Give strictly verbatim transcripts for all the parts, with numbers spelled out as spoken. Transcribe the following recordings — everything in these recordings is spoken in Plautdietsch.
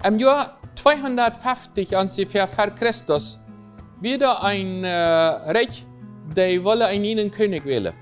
Em Joa tweehundatfeftich onjefäa ver Christus wia doa een äh, Rikj, dee wullen een nieen Kjennich wälen.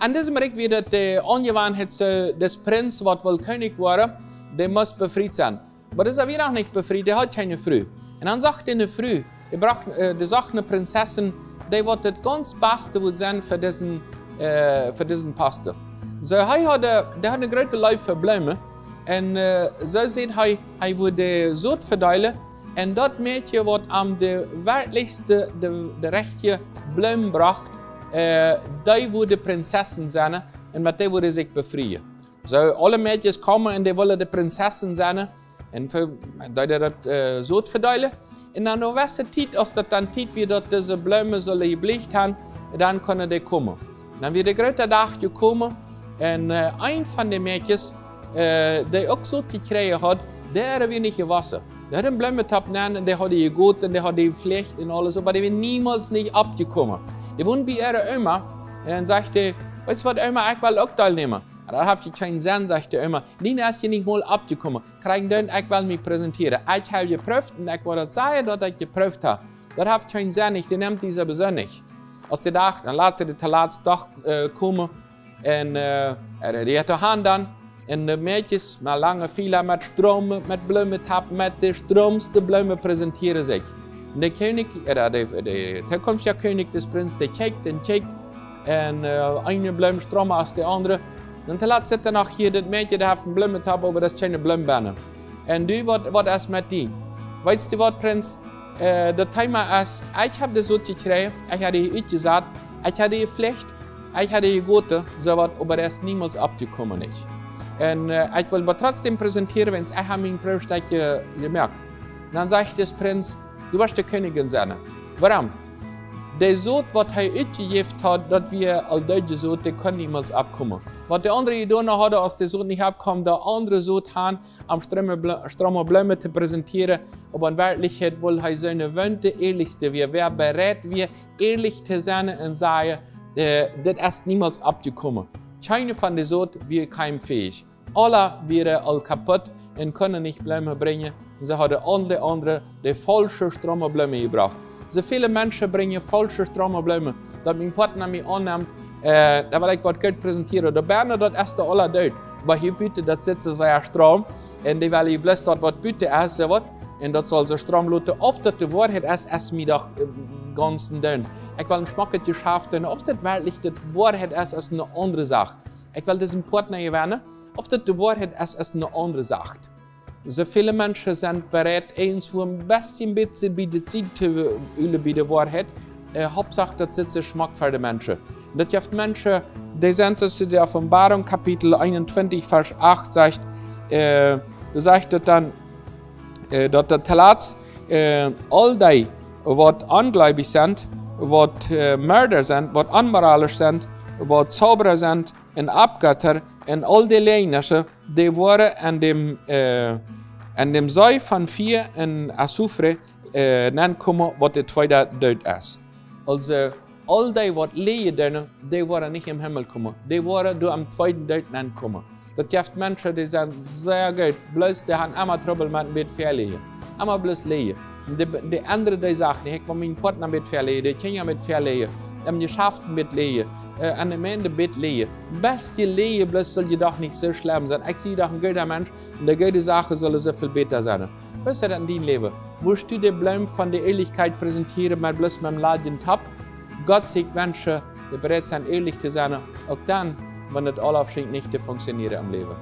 En disem Rikj wia daut de Aunjewanheit soo, dis Prinz, waut wull Kjennich woaren, dee must befriet sennen. Oba dis wia noch nich befriet, dee haud kjeene Fru. Un dan sach dee eene Fru, dee brocht, äh, dee sach eene Prinzessin, dee waut daut gaunz baste wudd sennen fa disen, äh, fa disen Posten. Soo, hee haud, äh, dee haud eene groote Leew fa Bloomen. Un äh, soo säd hee, hee wudd de Sot vedeelen. Un daut Mäakje, waut am de werkjlichste, de, de rajchte Bloomen brocht, äh, dee wudd de Prinzessin sennen. Un met dee wudd hee sikj befrieen. Soo, aule Mäakjes kjeemen un dee wullen de Prinzessin sennen. Un fa, deeden dee daut äh, Sot vedeelen. Un no eene jewesse Tiet, aus daut dan Tiet wia, daut dise Bloomen sullen jebleecht haben, dan kunnen dee komen. Dan wia de groote Dach jekomen. Un äh, een von de Mäakjes, äh, dee uk Sot jekjräajen haud, dee wia nich jewossen. Dee haud een Bloometopp nenn un dee haud dee jegoten un dee haud dee jeflajcht un aules, oba dee wia niemols nich oppjekomen. Dee wond bie äare Oma. Un dan sajcht dee: "Weetst waut, Oma, ekj well uk deelnämen." "Daut haft je kjeenen Senn," sajcht de Oma. "Dee es je nich mol oppjekomen. Kjrieech dän, ekj well mie präsentieren. Ekj hab jeprooft un ekj woa daut sajen, daut ekj jeprooft hab. Daut haft kjeenen Senn, ekj, dee nemt dise Besonn nich." Aus dee Dach, dan lat see dee toolatst doch äh, komen. Un äh, dee haud doa han dan. Un de Mäakjes met lange Fäla, met Stroom, met Bloometopp, met de stroomste Bloomen präsentieren sikj. Un de Kjennich, äh, de, de tokunftja Kjennich, dis Prinz, dee kjikjt un kjikjt. Un äh, eene Bloom strooma aus de aundre. Dan toolatst sitt doa noch hia dit Mäakje, dee haft een Bloometopp, oba doa es kjeene Bloom bennen. Un du, waut, waut es met die? "Weetst du waut, Prinz? Äh, daut Thema es, ekj hab de Sot jekjräajen, ekj hab dee utjesat, ekj hab dee jeflajcht, ekj hab dee jegoten, soo waut, oba dee es niemols oppjekomen, nich. Un äh, ekj well oba trotzdäm präsentieren, wiels ekj hab mien Proow jekjräajen, jemoakt." Dan sajcht dis Prinz: "Du woascht de Kjennich sennen. Wuarom? De Sot, waut hee utjejäft haud, daut wia aul doot Sot, dee kunn niemols oppkomen. Waut de aundre jedonen hauden, aus de Sot nich oppkjeem, de aundre Sot han, am Stroom Blo-, Stroom Bloomen to präsentieren, oba en Werkjlichkjeit wull hee sennen, wäa de ierlichste wia, wäa bereit wia, ierlich to sennen un sajen: Äh, dit es niemols oppjekomen." Kjeene von de Sot wia kjeimfäich. Aule wieren aul kaput un kunnen nich Bloomen brinjen. Un see hauden aule aundre de faulsche Stroom Bloomen jebrocht. Soo väle Menschen brinjen faulsche Stroom Bloomen. Daut mien Partner mie aunnemt, äh, dan well ekj waut Goodet präsentieren. Doa bennen, daut es doa aula doot. Oba hia buten, daut sitt soo sea stroom. Un dee wellen je bloos daut, waut buten es, soo waut. Un daut saul soo stroom loten. Auf daut de Woarheit es, es mie doch äh, gaunz doot. Ekj well een schmocket Jeschaft doonen. Auf daut werkjlich de Woarheit es, es eene aundre Sach. Ekj well disen Partner jewennen. Auf daut de Woarheit es, es eene aundre Sach. Soo väle Menschen sent bereit, irjentwua een bät, bät bie de Sied to wielen bie de Woarheit. Äh, Hauptsach, daut sitt soo schmock fa de Menschen. Un daut jeft Menschen, dee sent, soo aus de Openboarunk Kapitel eenuntwintich, Varsch acht sajcht, äh, doa sajcht daut dan, äh, daut daut toolatst, äh, aul dee, waut onjleewich sent, waut äh, Mörda sent, waut onmoralisch sent, waut Zaubra sent, un Aufjetta, un aul dee Läajna, dee woaren aun däm, äh, aun däm See von Fia un Asufre, äh, nenkomen, waut de tweede Doot es. Aulsoo, aul dee, waut läajen doonen, dee woaren nich em Himmel komen. Dee woaren doa aum tweeden Doot nenkomen. Daut jeft Menschen, dee sent sea goot, bloos dee han emma Trubbel met een bät väaläajen. Emma bloos läajen. Un dee, dee aundre, dee sajen: "Ekj well mienen Partner een bät väaläajen, de Kjinja een bät väaläajen, em Jeschaft een bät läajen, äh, aun de Jemeent een bät läajen." Bät läajen, bloos saul je doch nich soo schlemm sennen. Ekj sie doch een gooda Mensch un de goode Sachen sellen soo väl bäta sennen. Waut es daut en dien Läwen? Woascht du de Bloom von de Ierlichkjeit präsentieren, oba bloos met een ladjen Topp? Gott sitt Menschen, dee bereit sent, ierlich to sennen, uk dan, wan daut aules schient nich to funktionieren em Läwen.